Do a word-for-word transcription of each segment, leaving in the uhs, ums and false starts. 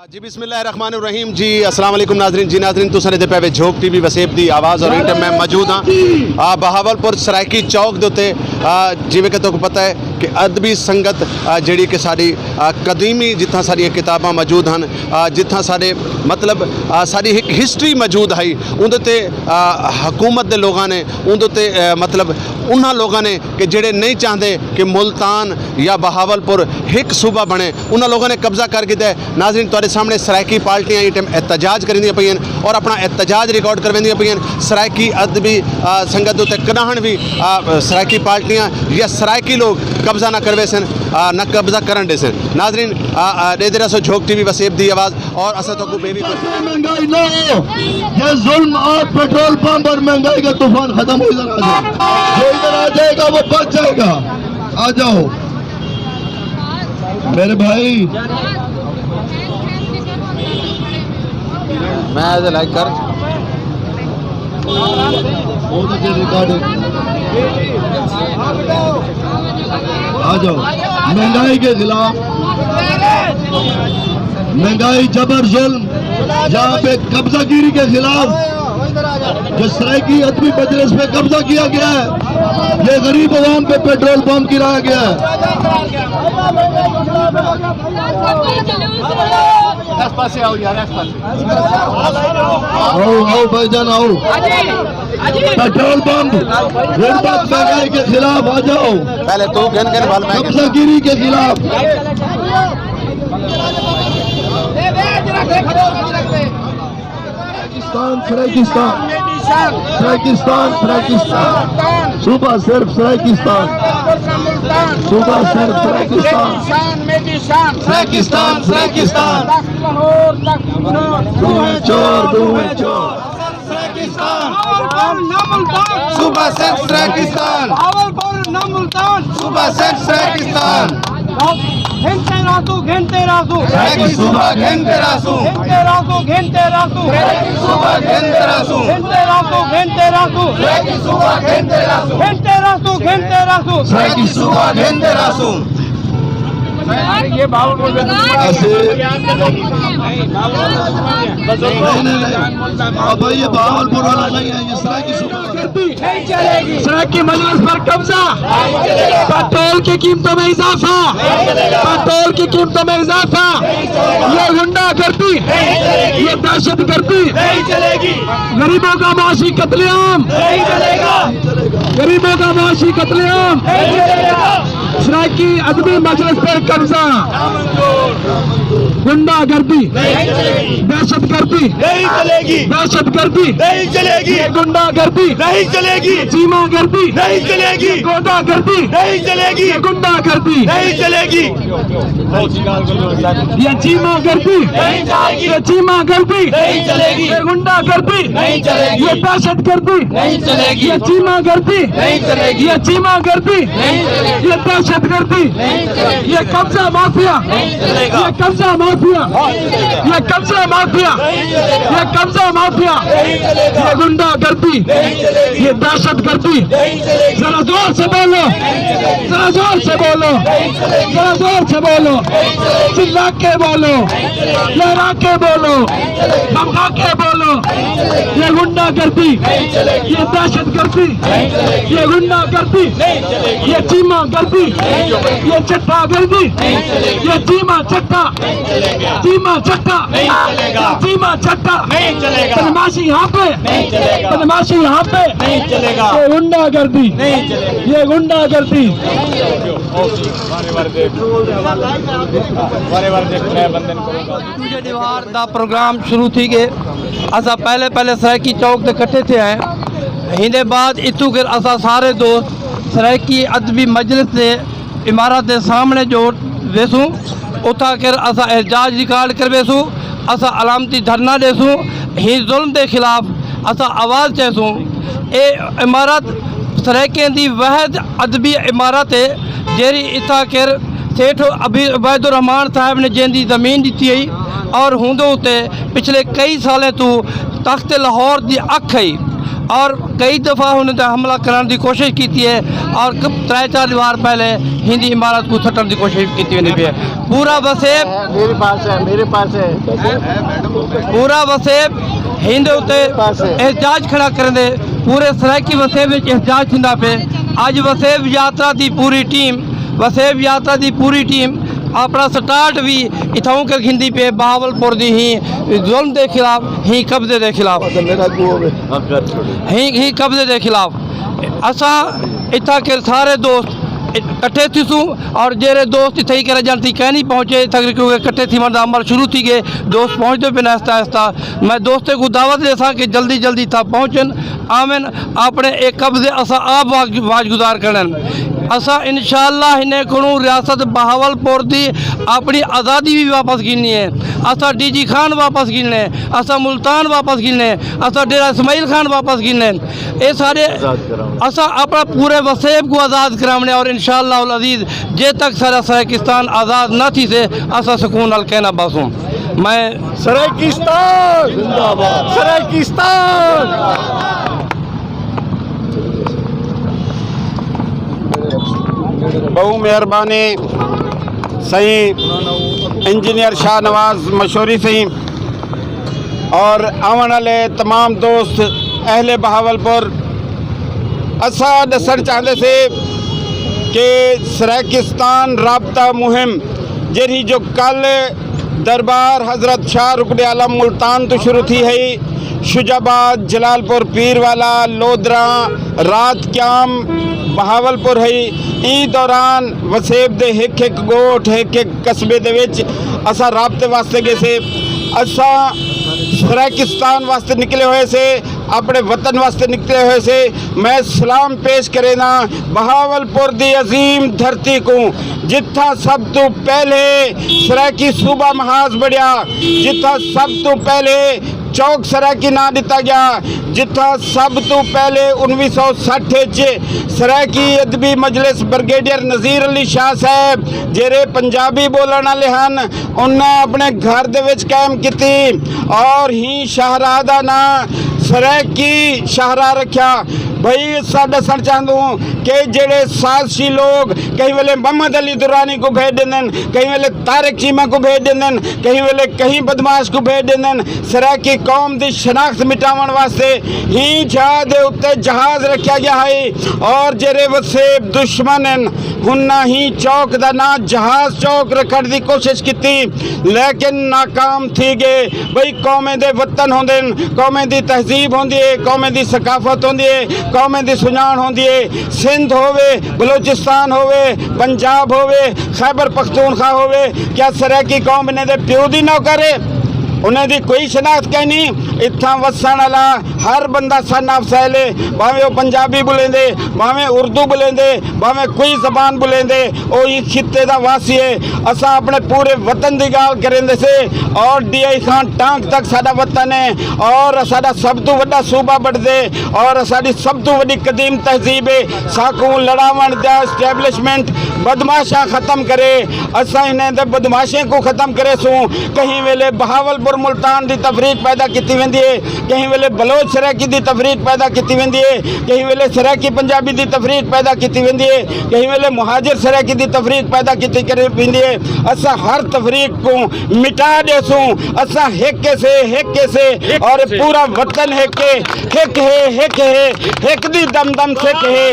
جی، بسم اللہ الرحمن الرحیم۔ جی، السلام علیکم ناظرین۔ جی ناظرین، تساں دے پے وے جھوک ٹی وی وسیب دی آواز اور انٹر میں موجود ہاں۔ آ، بہاول پور سرائیکی چوک دے اتے، آ، جیویں کہ تہاکوں پتہ ہے کہ ادبی سنگت، آ، جیڑھی کہ ساڈی، آ، قدیمی جتھاں ساڈیاں کتاباں موجود ہن، آ، جتھاں ساڈے مطلب، آ، ساڈی ہک ہسٹری موجود ہئی، اوندے تے، آ، حکومت دے لوگاں نے اوندے تے، آ، مطلب انہاں لوگاں نے کہ جیڑھے نہیں چاہندے کہ ملتان یا بہاول پور ہک صوبہ بنے، انہاں لوگاں نے قبضہ کر گھدا ہے۔ ناظرین، تہاڈے سامنے سرائیکی پارٹیاں ایں ٹائم احتجاج کریندیاں پئین اور اپنا احتجاج ریکارڈ کرویندیاں پئین۔ سرائیکی ادبی، آ، سنگت دے اتے کݙاہݨ وی، آ، سرائیکی پارٹیاں یا سرائیکی لوگ قبضہ نہ کرویسن، آ، نہ قبضہ کرݨ ݙیسن۔ ناظرین، آ، آ، ݙیہدے رہسو جھوک ٹی وی وسیب دی آواز اور اساں تہاکوں ٻئے وی مہنگائی نہ ہو، یہ ظلم آج پیٹرول پمپ اور مہنگائی کا طوفان ختم ہو، ادھر آ جائے۔ جو ادھر آ جائے گا وہ بچ جائے گا۔ آ جاؤ میرے بھائی۔ میں ایز اے لائک کر۔ آ جاؤ، مہنگائی کے خلاف، مہنگائی، جبر، ظلم، یہاں پہ قبضہ گیری کے خلاف، جو سرائیکی ادبی مجلس پہ قبضہ کیا گیا ہے، یہ غریب عوام پہ پیٹرول پمپ گرایا گیا ہے۔ آؤ، آؤ بھائی جان، آؤ۔ پیٹرول پمپ، غربت، مہنگائی کے خلاف آ جاؤ۔ پہلے تو گن گن بھل میں گن۔ قبضہ گیری کے خلاف۔ پاکستان، سرائیکستان۔ سرائیکستان، سرائیکستان۔ صوبہ صرف سرائیکستان۔ صوبہ صرف سرائیکستان۔ سرائیکستان، سرائیکستان۔ تخت لاہور، تخت بغداد۔ دوئیں چور، دوئیں چور۔ سرائیکستان۔ بہاولپور نہ ملتان۔ صوبہ صرف سرائیکستان۔ بہاولپور نہ ملتان۔ صوبہ صرف سرائیکستان۔ گھنتے راسوں، گھنتے راسوں۔ سرائیکی صوبہ گھنتے راسوں۔ گھنتے راسوں، گھنتے راسوں۔ سرائیکی صوبہ گھنتے راسوں۔ گھنتے راسوں، گھنتے راسوں۔ سرائیکی صوبہ گھنتے راسوں۔ گھنتے راسوں، گھنتے راسوں۔ سرائیکی صوبہ گھنتے راسوں۔ یہ بہاولپور۔ ایسے۔ نہیں، نہیں، نہیں۔ اب یہ بہاولپور والا نہیں ہے، یہ سرائیکی صوبہ۔ سرائیکی مجلس پر قبضہ، پیٹرول کی قیمتوں میں اضافہ، پیٹرول کی قیمتوں میں اضافہ، یہ غنڈہ گردی، یہ دہشت گردی، غریبوں کا معاشی قتل عام، غریبوں کا معاشی قتل عام، سرائیکی ادبی مجلس پر قبضہ، غنڈہ گردی، دہشت گردی، نہیں چلے گی۔ دہشت گردی، نہیں چلے گی۔ یہ غنڈہ گردی، نہیں چلے گی۔ یہ چیمہ گردی، نہیں چلے گی۔ یہ گنڈا گردی، نہیں چلے گی۔ یہ غنڈہ گردی، نہیں چلے گی۔ یہ چیمہ گردی، نہیں چلے گی۔ یہ چیمہ گردی، نہیں چلے گی۔ یہ غنڈہ گردی، نہیں چلے گی۔ یہ دہشت گردی، نہیں چلے گی۔ یہ چیمہ گردی، نہیں چلے گی۔ یہ چیمہ گردی، نہیں چلے گی۔ یہ دہشت گردی، نہیں چلے گی۔ یہ قبضہ مافیا، نہیں چلے گا۔ یہ قبضہ مافیا، یہ قبضہ مافیا، یہ قبضہ مافیا، یہ غنڈہ گردی، یہ دہشت گردی۔ ذرا زور سے بولو، ذرا زور سے بولو، ذرا زور سے بولو، چلا کے بولو، لہرا کے بولو، دھمکا کے بولو۔ یہ غنڈہ گردی، یہ دہشت گردی، یہ غنڈہ گردی، یہ چیمہ گردی، یہ چٹا گردی، یہ چیمہ چٹا، چیمہ چٹا، چیمہ چٹا۔ بدمعاشی یہاں پہ، بدمعاشی یہاں پہ۔ یہ غنڈہ گردی، یہ غنڈہ گردی۔ ݙوجھے ݙیہاڑ دا پروگرام شروع تھی ڳئے۔ اساں پہلے پہلے سرائیکی چوک تے کٹھے تھئے ہیں۔ ایندے بعد اتھوں کر اساں سارے دوست سرائیکی ادبی مجلس دے عمارت دے سامݨے جو ویسوں، اتھاں کر اساں احتجاج ریکارڈ کرویسوں، اساں علامتی دھرنا ݙیسوں، ہیں ظلم دے خلاف اساں آواز چیسوں۔ اے عمارت سرائیکیں دی واحد ادبی عمارت ہے، جیڑھی اتھاں کر سیٹھ ابی عبید الرحمان صاحب نے جیندی زمین ݙتی ہئی اور ہوندے اتے پچھلے کئی سالیں توں تخت لاہور دی اکھ ہئی۔ اور کئی دفعہ انہاں تے حملہ کرݨ دی کوشش کیتی ہے اور ک-، ترے چار وار پہلے ہندی عمارت کوں سٹݨ دی کوشش کیتی ویندی پئی ہے۔ پورا وسیب میرے پاس ہے، میرے پاس ہے۔ پورا وسیب ہند اتے پاس ہے۔ احتجاج کھڑا کرݨ دے، پورے سرائیکی وسیب وچ احتجاج تھیندا پئے۔ اڄ وسیب یاترا دی پوری ٹیم، وسیب یاترا دی پوری ٹیم اپݨا سٹارٹ وی اتھاؤں کر گھندی پئے، بہاول پور دی ہی ظلم دے خلاف، ہی قبضے دے خلاف، ہی، ہی قبضے دے خلاف۔ اساں اتھاں کے سارے دوست کٹھے تھیسوں، اور جیڑھے دوست اتھاں ہی کرا جان تھی کہیں نہیں پہنچے اتھاں، کیونکہ کٹھے تھیوݨ دا عمل شروع تھی ڳئے، دوست پہنچدے پئے آہستہ آہستہ۔ میں دوستیں کوں دعوت ݙیساں کہ جلدی جلدی اتھاں پہنچن، آون، اپݨے اے قبضے اساں آپ واج-، واجگزار کرݨ۔ اساں انشاءاللہ انہیں کولوں ریاست بہاول پور دی اپݨی آزادی وی واپس گھنݨی ہے۔ اساں ڈی جی خان واپس گھنݨے، اساں ملتان واپس گھنݨے، اساں ڈیرہ اسماعیل خان واپس گھنݨے۔ اے سارے اساں اپݨا پورے وسیب کوں آزاد کراوݨے، اور انشاءاللہ العزیز جے تک سارا سرائیکستان آزاد نہ تھیسے، اساں سکون نال کہیں نہ بہسوں۔ میں سرائیکستان زندہ باد، سرائیکستان۔ بہوں مہربانی سئیں انجینئر شاہ نواز مشوری سئیں اور آوݨ والے تمام دوست اہل بہاول پور۔ اساں ݙسݨ چاہندے سے کہ سرائیکستان رابطہ مہم جیڑھی جو کل دربار حضرت شاہ رکن عالم ملتان تو شروع تھی ہئی، شجاع آباد، جلال پور، پیر والا، لودھراں، رات قیام بہاول پور ہئی۔ ایں دوران وسیب دے ہک ہک ڳوٹھ، ہک ہک قصبے دے وچ اساں رابطے واسطے ڳئے سے۔ اساں سرائیکستان واسطے نکلے ہوئے سے، اپݨے وطن واسطے نکلے ہوئے سے۔ میں سلام پیش کرینداں بہاول پور دی عظیم دھرتی کوں، جتھاں سب توں پہلے سرائیکی صوبہ محاذ بݨیا، جتھاں سب توں پہلے چوک سرائیکی ناں ݙتا ڳیا، جتھاں سب توں پہلے انویہہ سو سٹھ وچ سرائیکی ادبی مجلس بریگیڈیئر نذیر علی شاہ صاحب، جیڑھے پنجابی ٻولݨ والے ہن، انہاں اپݨے گھر دے وچ قائم کیتی اور ہی شاہراہ دا ناں سرائیکی شاہراہ رکھیا۔ بھئی، اساں ݙسݨ چاہندوں کہ جیڑھے سازشی لوگ کہیں ویلے محمد علی درانی کوں بھیڄ ݙیندن، کہیں ویلے طارق چیمہ کوں بھیڄ ݙیندن، کہیں ویلے کہیں بدمعاش کوں بھیڄ ݙیندن، سرائیکی قوم دی شناخت مٹاوݨ واسطے ہی جہاز دے اتے جہاز رکھیا ڳیا ہئی۔ اور جیڑھے وسیب دشمن ہن، انہاں ہی چوک دا ناں جہاز چوک رکھݨ دی کوشش کیتی، لیکن ناکام تھی ڳئے۔ بھئی، قومیں دے وطن ہوندن، قومیں دی تہذیب ہوندی ہے، قومیں دی ثقافت ہوندی ہے، قومیں دی سنڄاݨ ہوندی ہے۔ سندھ ہووے، بلوچستان ہووے، پنجاب ہووے، خیبر پختونخوا ہووے، کیا سرائیکی قوم انہیں دے پیو دی نوکر ہے؟ انہیں دی کوئی شناخت کائنی۔ اتھاں وسݨ والا ہر بندہ سن آف سہیل ہے، بھاویں او پنجابی ٻولیندے، بھاویں اردو ٻولیندے، بھاویں کوئی زبان ٻولیندے، او ایں خطے دا واسی ہے۔ اساں اپݨے پورے وطن دی ڳالھ کریندے سے، اور ڈی آئی خان ٹانک تک ساݙا وطن ہے، اور ساݙا سب توں وݙا صوبہ بݨدے، اور ساݙی سب توں وݙی قدیم تہذیب ہے۔ ساکوں لڑاوݨ دا اسٹیبلشمنٹ بدمعاشاں ختم کرے، اساں انہیں دے بدمعاشیں کوں ختم کریسوں۔ کہیں ویلے بہاول پور ملتان دی تفریق پیدا کیتی ویندی ہے، کہیں ویلے بلوچ سرائیکی دی تفریق پیدا کیتی ویندی ہے، کہیں ویلے سرائیکی پنجابی دی تفریق پیدا کیتی ویندی ہے، کہیں ویلے مہاجر سرائیکی دی تفریق پیدا کیتی کری ویندی ہے۔ اساں ہر تفریق کوں مٹا ݙیسوں۔ اساں ہک ہے سے، ہک ہے سے، اور پورا وطن ہک ہے، ہک ہے، ہک ہے، ہک دی دم دم سک ہے۔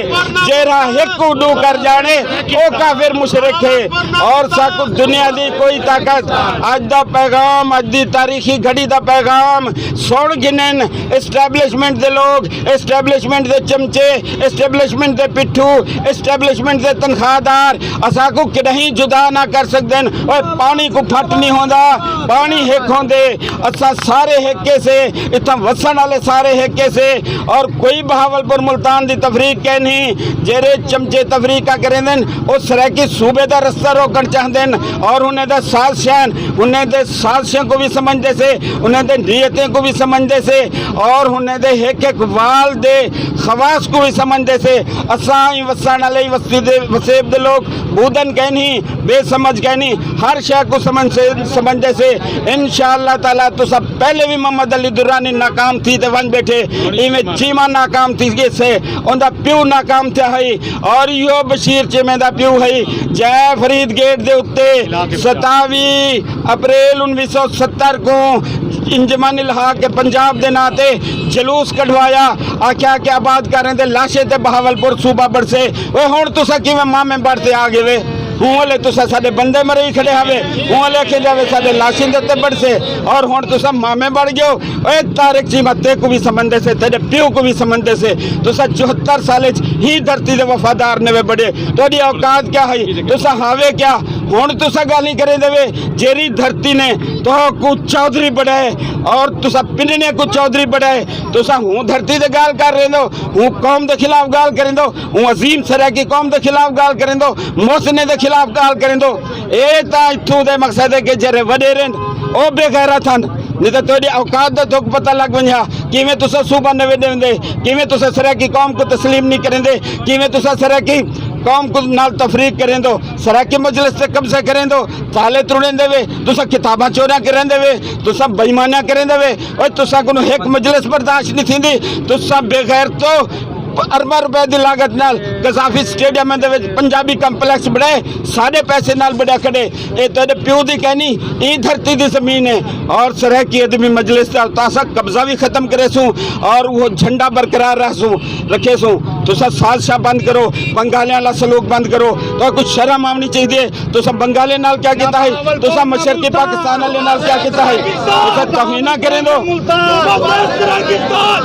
جیڑھا ہک کوں ݙو کر ڄاݨے، او کافر مشرک ہے۔ اور ساکوں دنیا دی کوئی طاقت، اڄ دا پیغام، اڄ دی تاریخی گھڑی دا پیغام سݨ گھنن۔ اسٹیبلشمنٹ دے لوگ، اسٹیبلشمنٹ دے چمچے، اسٹیبلشمنٹ دے پٹھو، اسٹیبلشمنٹ دے تنخواہ دار اساکوں کݙاہیں جدا نہ کر سڳدن۔ اوئے، پاݨی کوں پھٹ نہیں ہوندا، پاݨی ہک ہوندے۔ اساں سارے ہک ہے سے، اتھاں وسݨ والے سارے ہک ہے سے، اور کوئی بہاول پور ملتان دی تفریق کائنی۔ جیڑھے چمچے تفریقاں کریندن، او سرائیکی صوبے دا رستہ روکݨ چاہندن، اور انہیں دا سازشاں، انہیں دے سازشاں کوں وی سمجھ سمجھدے سے، انہاں دے نیتیں کوں وی سمجھدے سے، اور انہاں دے ہک ہک وال دے خواص کوں وی سمجھدے سے۔ اساں ایں وسݨ آلے وستی دے وسیب دے لوک ٻودھن کائنی، بے سمجھ کائنی، ہر شے کوں سمجھ سے، سمجھدے سے۔ انشاءاللہ تعالیٰ تساں پہلے وی محمد علی درانی ناکام تھی تے ونڄ ٻیٹھے، ایویں چیمہ ناکام تھی ڳئے سے، اوندا پیو ناکام تھیا ہئی، اور ایہو بشیر چیمے دا پیو ہئی، جئیں فرید گیٹ دے اتے ستاوی اپریل انیس سو ستر کوں انجمن الحاق پنجاب دے ناں تے جلوس کڈھوایا، آکھیا کہ آباد کاریں دے لاشیں تے بہاول پور صوبہ بݨسے۔ اوئے ہݨ تساں کیویں مامے بݨ تے آ ڳئے وے؟ ہوں ہلے تساں ساݙے بندے مرئی کھڑے ہاوے، ہوں ہلے آکھے جاوے ساݙے لاشیں دے اتے بݨسے، اور ہݨ تساں مامے بݨ ڳیو۔ اے طارق چیمہ تیکوں وی سمجھدے سے، تیݙے پیو کوں وی سمجھدے سے۔ تساں چوہتر سال اچ ہی دھرتی دے وفادار نوے بݨے، تہاݙی اوقات کیا ہئی؟ تساں ہاوے کیا؟ ہݨ تساں ڳالھیں کریندے وے، جیڑھی دھرتی نے تہاکوں چوہدری بݨائے اور تساں پنݨیاں کوں چوہدری بݨائے، تساں ہوں دھرتی دے ڳالھ کر ریندو، ہوں قوم دے خلاف ڳالھ کریندو، ہوں عظیم سرائیکی قوم دے خلاف ڳالھ کریندو، محسنیں دے خلاف ڳالھ کریندو۔ اے تاں اتھوں دے مقصد ہے کہ جیڑھے وݙیرے ہن، او بے غیرت ہن، نی تاں تہاݙی اوقات دا تہاکوں پتہ لڳ ونڄے ہا، کیویں تساں صوبہ نوے ݙیوندے، کیویں تساں سرائیکی قوم کوں تسلیم نی کریندے، کیویں تساں سرائیکی قوم کوں نال تفریق کریندو، سرائیکی مجلس تے قبضہ کریندو، تالے تروڑیندے وے، تساں کتاباں چوریاں کریندے وے، تساں بے ایمانیاں کریندے وے۔ اوئے تساں کنوں ہک مجلس برداشت نی تھیندی، تساں بے غیرتو، ارباں روپے دی لاگت نال قذافی سٹیڈیم دے وچ پنجابی کمپلیکس بݨائے، ساݙے پیسے نال بݨا کھڑے۔ اے تہاݙے پیو دی کائنی، ایں دھرتی دی زمین ہے۔ اور سرائیکی ادبی مجلس تے تساں قبضہ وی ختم کریسوں اور وہ جھنڈا برقرار رہسوں، رکھیسوں۔ تساں سازشاں بند کرو، بنگالیاں والا سلوک بند کرو۔ تہاکوں شرم آوݨی چاہیدی ہے۔ تساں بنگالیاں نال کیا کیتا ہے؟ تساں مشرقی پاکستان والے نال کیا کیتا ہے؟ تساں توہیناں کریندو۔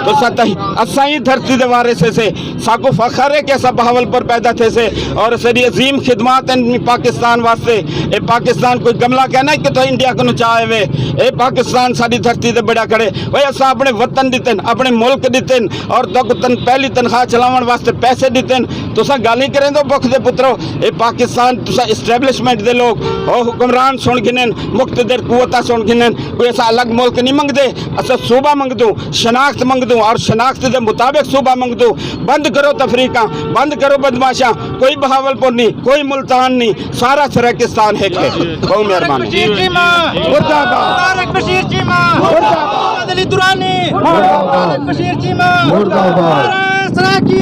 تساں توہین، اساں ہی دھرتی دے وارث سے، ساکوں فخر ہے کہ اساں بہاول پور پیدا تھیسے اور اساݙی عظیم خدمات ہیں پاکستان واسطے۔ اے پاکستان کوئی گملہ کائنا کہ تہاکوں انڈیا کنوں چا آوے۔ اے پاکستان ساݙی دھرتی تے بݨا کھڑے۔ اوئے اساں اپݨے وطن ݙتن، اپݨے ملک ݙتن اور تہاکوں تن پہلی تنخواہ چلاوݨ واسطے پیسے ݙتن۔ تساں ڳالھیں کریندو بخ دے پترو، اے پاکستان تساں اسٹیبلشمنٹ دے لوک، او حکمران سݨ گھنن، مقتدر قوتاں سݨ گھنن، کوئی اساں الگ ملک نہیں منگدے، اساں صوبہ منگدوں، شناخت منگدوں اور شناخت دے مطابق صوبہ منگدوں۔ بند کرو تفریقاں، بند کرو بدمعاشاں، کوئی بہاول پور نہیں، کوئی ملتان نہیں، سارا سرائیکستان ہک ہے۔ بہت مہربانی۔ بشیر چیمہ۔ مردہ باد۔ طارق بشیر چیمہ۔ مردہ باد۔ محمد علی درانی۔ مردہ باد۔ طارق بشیر چیمہ۔ مردہ باد۔ نعرہ سرائیکی۔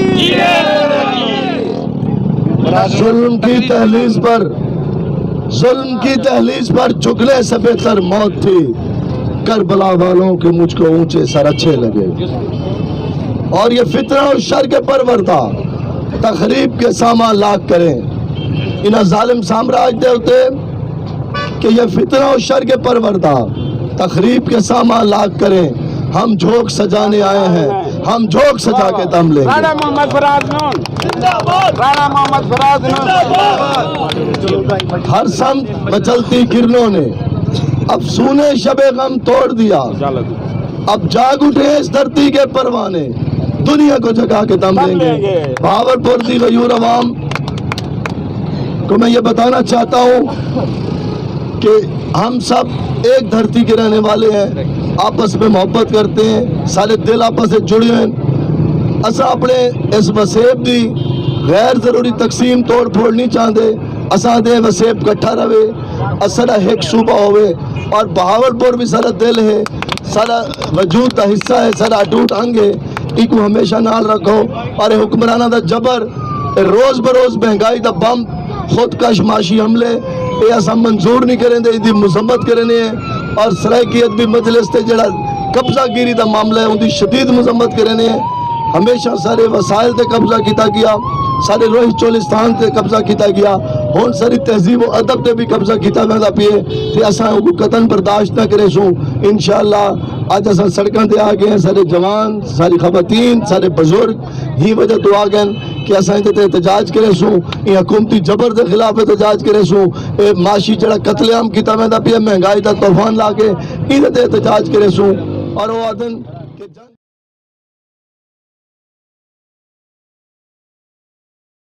ظلم کی دہلیز پر، ظلم کی دہلیز پر جھکنے سے بہتر موت تھی۔ کربلا والوں کے مجھ کو اونچے سر اچھے لگے۔ اور یہ فتنہ اور شر کے پروردہ تخریب کے سامان لاکھ کریں۔ انہاں ظالم سامراج دے اتے کہ یہ فتنہ و شر کے پروردہ تخریب کے سامان لاکھ کریں۔ ہم جھوک سجانے آئے ہیں، ہم جھوک سجا کے دم لیں گے۔ رانا محمد فراز نون۔ رانا محمد فراز نون۔ ہر سمت مچلتی کرنوں نے افسونے شب غم توڑ دیا۔ اب جاگ اٹھے اس دھرتی کے پروانے، دنیا کو جگا کے دم دم لیں گے۔ لیں گے۔ بہاول پور دی غیور عوام کو میں یہ بتانا چاہتا ہوں کہ ہم سب ایک دھرتی کے رہنے والے ہیں، آپس میں محبت کرتے ہیں، سارے دل آپس سے جڑے ہیں۔ اساں اپنے اس وسیب دی غیر ضروری تقسیم توڑ پھوڑ نہیں چاہتے۔ اساں دے وسیب کٹھا رہے، اساں دا ایک صوبہ ہوئے اور بہاول پور بھی سارا دل ہے، سارا وجود دا حصہ ہے، سارا اٹوٹ انگ ہے۔ ایکوں ہمیشہ نال رکھو اور اے حکمراناں دا جبر، اے روز بروز مہنگائی دا بم، خود کش معاشی حملے، اے اساں منظور نہیں کریندے، ایندی مذمت کریندے ہیں۔ اور سرائیکی ادبی مجلس تے جڑا قبضہ گیری دا معاملہ ہے، اوندی شدید مذمت کریندے ہیں۔ ہمیشہ سارے وسائل تے قبضہ کیتا گیا، سارے روہی چولستان تے قبضہ کیتا گیا، ہن ساری تہذیب و ادب تے بھی قبضہ کیتا ویندا پئے تے اساں اوکوں قطعاً برداشت نہ کریسوں۔ انشاءاللہ اڄ اساں سڑکاں تے آ ڳئے ہیں، سارے جوان، ساری خواتین، سارے بزرگ ہی وجہ تو آ ڳئے ہیں کہ اساں ایندے تے احتجاج کریسوں، ایں حکومتی جبر دے خلاف احتجاج کریسوں، اے معاشی جڑا قتل عام کیتا ویندا پئے، مہنگائی دا طوفان لا کے ایندے تے احتجاج کریسوں۔ اور او آدھن کہ